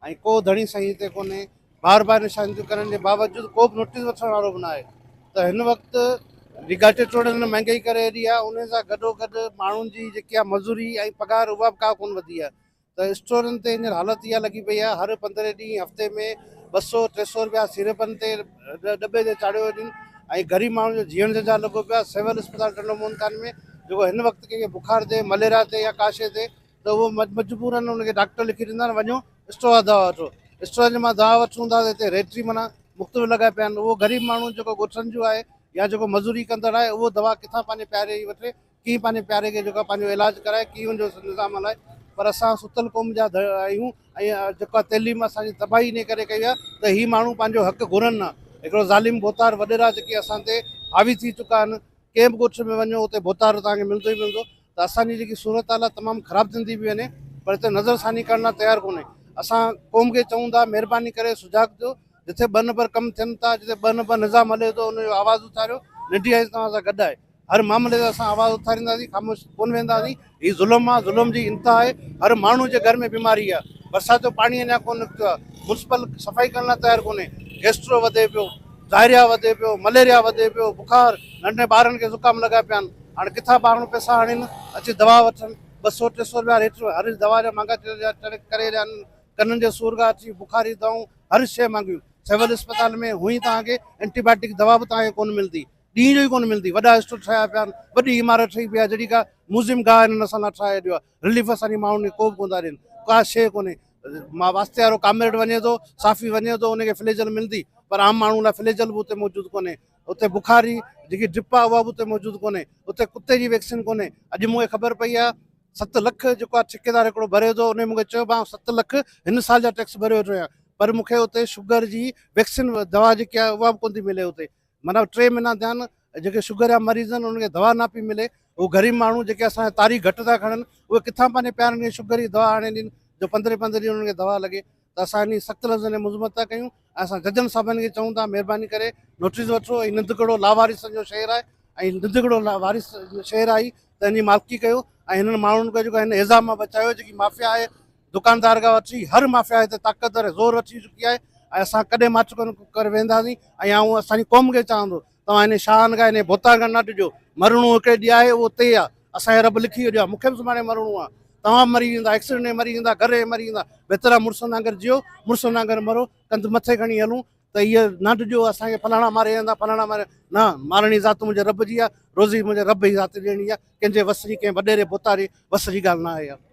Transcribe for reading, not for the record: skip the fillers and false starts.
۽ ڪو ڌڻي سائين هتي ڪونهي. بار بار نشاندهي ڪرڻ جي باوجود ڪو به نوٽيس وٺڻ وارو به ناهي ته هن وقت ريگاٽي ٽوڙڻ مهانگائي ڪري ايڏي آهي ان سان گڏو گڏ ماڻهن جي جيڪي آهي مزوري ۽ پگهار اها به ڪا ڪونه وڌي آهي ته اسٽورن تي هينئر حالت اها لڳي پئي آهي هر پندرهين ڏينهن هفتي ۾ ٻه سو ٽي سو روپيا سيرپن تي ڏٻي تي چاڙهيو وڃن ۽ غريب ماڻهن جو جيئڻ جنجال لڳو پيو آهي سول اسپتال ٽنڊو موهن خان ۾ جيڪو هن وقت ڪنهن کي بخار ٿئي مليريا ٿئي يا ڪا شيء ٿئي ته اهو مجبورن ان کي ڊاڪٽر لکي ڏيندا آهن وڃو اسٽور مان دوا وٺو اسٽور جي مان دوا وٺون ٿا ته هتي ريٽ ئي معنيٰ مختلف لڳا پيا آهن اهو غريب ماڻهو جيڪو ڳوٺن جو آهي يا جيڪو مزوري ڪندڙ آهي اهو دوا ڪٿان پنهنجي پياري جي وٺي ڪيئن پنهنجي پياري کي جيڪو پنهنجو علاج ڪرائي ڪيئن ان جو نظام هلائي پر اسان ستل قوم جا آهيون ۽ جيڪا تعليم اسان جي تباهي انهي ڪري ڪئي آهي ته هي ماڻهو پنهنجو حق گهرن نه هڪڙو ظالم ڀوتار وڏيرا جيڪي اسان تي حاوي ٿي چڪا آهن ڪنهن به ڳوٺ ۾ وڃو اتي ڀوتار توهان کي ملندو ئي ملندو ته اسان جي جيڪي صورتحال آهي تمام خراب ٿيندي پئي وڃي پر هتي نظر ثاني ڪرڻ لاء تيار ڪونهي اسان قوم کي چئون ٿا مهرباني ڪري سجاڳ ٿيو جتي ٻه نمبر ڪم ٿين ٿا جتي ٻه نمبر نظام هلي ٿو ان جو آواز اٿاريو ننڍي آئيز توهان سان گڏ آهي هر معاملي تي اسان آواز اٿارينداسين خاموش ڪونه ويهنداسين هي ظلم آهي ظلم جي انتها آهي هر ماڻهو جي گهر ۾ بيماري آهي برسات جو پاڻي اڃا ڪونه نڪتو آهي ميونسپل صفائي ڪرڻ لاء تيار ڪونهي گيسٽرو وڌي پيو ڊائريا وڌي پيو، مليريا وڌي پيو، بخار، ننڍن ٻارن کي زڪام لڳا پيا آهن، هاڻي ڪٿان ماڻهو پئسا آڻين اچي دوا وٺن، 200 300 رپيا ريٽ هر دوا جا مھانگا ڪري رهيا آهن، ڪنن جي سور کان اچي بخاري دوائون هر شيء مھانگيون، سول اسپتال ۾ هونئن توهان کي اينٽي بايوٽڪ دوا به توهان کي ڪونه ملندي، ڏينهن جو ئي ڪونه ملندي، وڏا اسٽور ٺهيا پيا آهن، وڏي عمارت ٺهي پئي آهي جهڙي ڪا ميوزيم گاهه هنن اسان لاء ٺاهي ڇڏيو آهي، رليف اسان جي ماڻهن کي ڪو به ڪونه ٿا ڏين، ڪا شيء ڪونهي. مان واسطي وارو ڪامريڊ وڃي ٿو، صحافي وڃي ٿو، ان کي فليجل ملندي پر عام ماڻهو لاء فليجل به اتي موجود ڪونهي. اتي بخاري جيڪي ڊرپ آهي اها به اتي موجود ڪونهي. اتي ڪتي جي ويڪسين ڪونهي. اڄ مون کي خبر پئي آهي 7 لک جيڪو آهي ٺيڪيدار هڪڙو ڀري ٿو ان مون کي چيو ڀاء 7 لک هن سال جا ٽيڪس ڀري ويٺو آهيان پر مون کي اتي شگر جي ويڪسين دوا جيڪي آهي اها به ڪونه ٿي ملي اتي معنيٰ 3 مهينا ٿيا آهن جيڪي شگر جا مريض آهن انهن کي دوا نه پئي ملي هو غريب ماڻهو جيڪي اسان جا تاريخ گهٽ ٿا کڻن اهي ڪٿان پنهنجي پيارن کي شگر جي دوا آڻي ڏين جو پندرهين پندرهين ڏينهن انهن کي دوا لڳي ته اسان انهي سخت لفظن ۾ مذمت ٿا ڪيون ۽ اسان ججن صاحبن کي چئون ٿا مهرباني ڪري نوٽيس وٺو ۽ نندگڙو لاوارثن جو شهر آهي ۽ نندگڙو وارث شهر آهي ته ان جي مالڪي ڪيو ۽ هنن ماڻهن کي جيڪو هن ايذاء مان بچايو جيڪي مافيا آهي دڪاندار کان وٺي هر مافيا هتي طاقتور زور وٺي چڪي آهي ۽ اسان ڪڏهن ماٺ ڪونه ڪري ويهنداسين ۽ آئون اسان جي قوم کي چوان ٿو توهان هن شاهن کان هن ڀوتارن کان نه ڊڄو مرڻو هڪڙي ڏينهن آهي اهو طئي آهي اسان کي رب لکي ڇڏيو آهي مون کي به سڀاڻي مرڻو آهي توهان به مري ويندا ايڪسيڊنٽ ۾ مري ويندا گهر ۾ مري ويندا بهتر آهي مڙسن وانگر جيئو مڙسن وانگر مرو ڪنڌ مٿي کڻي هلون ته اهي نه ڊڄو اسان کي فلاڻا ماري ويندا فلاڻا ماري نه مارڻي ذات منهنجي رب جي آهي روزي منهنجي رب جي ذات ڏيڻي آهي ڪنهن جي وس جي ڪنهن وڏيري ڀوتاري وس جي ڳالهه نه آهي اها.